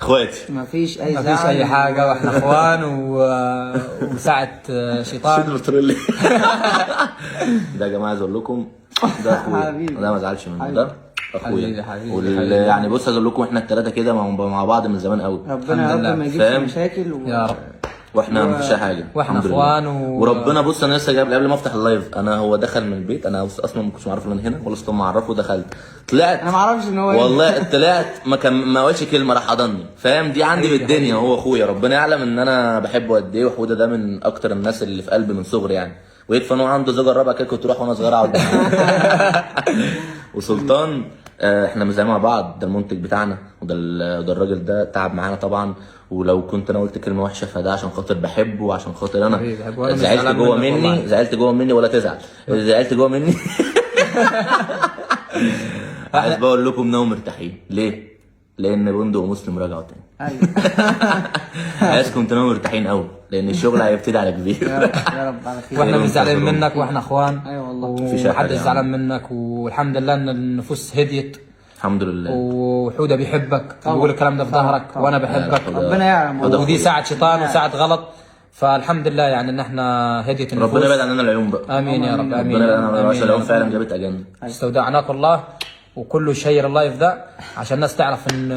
اخواتي. مفيش اي ما زعل. فيش اي حاجة، واحنا اخوان وساعة شيطان. البترول ده يا جماعة عايز اقول لكم ده اخويا، حبيبي. ده ما ازعلش منه، ده اخويا. حبيبي، حبيبي، حبيبي. يعني بص عايز اقول لكم احنا الثلاثة كده مع بعض من زمان قوي. ربنا يا الحمد رب لله. ما يجيبش فاهم؟ مشاكل يا رب. واحنا مفيش أي حاجة، واحنا الحمد لله. اخوان وربنا بص انا لسه جايب قبل ما افتح ال live، انا هو دخل من البيت، انا اصلا ما كنتش عارف ان انا هنا ولا اصلا ما اعرفه، دخلت طلعت انا ما اعرفش ان هو هنا. والله طلعت ما كان ما قالش كلمة، راح حضني، فاهم؟ دي عندي بالدنيا، هو اخويا، ربنا يعلم ان انا بحبه قد ايه، وحوده ده من اكتر الناس اللي في قلبي من صغري يعني، ويكفى ان هو عنده زوجه الرابعة كده، كنت اروح وانا صغير اقعد معاه. وسلطان احنا من زمان مع بعض، ده المنتج بتاعنا، وده ده الراجل ده تعب معانا طبعا، ولو كنت انا قلت كلمة وحشة فده عشان خاطر بحبه، وعشان خاطر انا حبيبي، بحبه، وأنا مش زعلت زعلان جوه منك مني، والله. زعلت جوه مني ولا تزعل، زعلت جوه مني. عايز بقول لكم انهم مرتاحين ليه؟ لان بندق ومسلم رجعوا تاني. ايوه. عايزكم تناموا مرتاحين قوي، لان الشغل هيبتدي على كبير. يا رب يا رب على خير. واحنا مش زعلانين منك، واحنا اخوان. ايوه والله. مفيش أي حاجة ومحدش يا عم. زعلان منك، والحمد لله ان النفوس هديت. الحمد لله. وحوده بيحبك وبيقول الكلام ده في ظهرك، وانا بحبك. ربنا يعلم والله. ودي ساعة شيطان وساعة غلط، فالحمد لله يعني ان احنا هديت النفوس. ربنا يبعد عننا العيون بقى. امين يا رب، امين. ربنا يبعد عننا العيون، آمين عشان يا العيون رب. فعلا جابت اجندة. استودعناك الله، وكله share ال live ده عشان الناس تعرف ان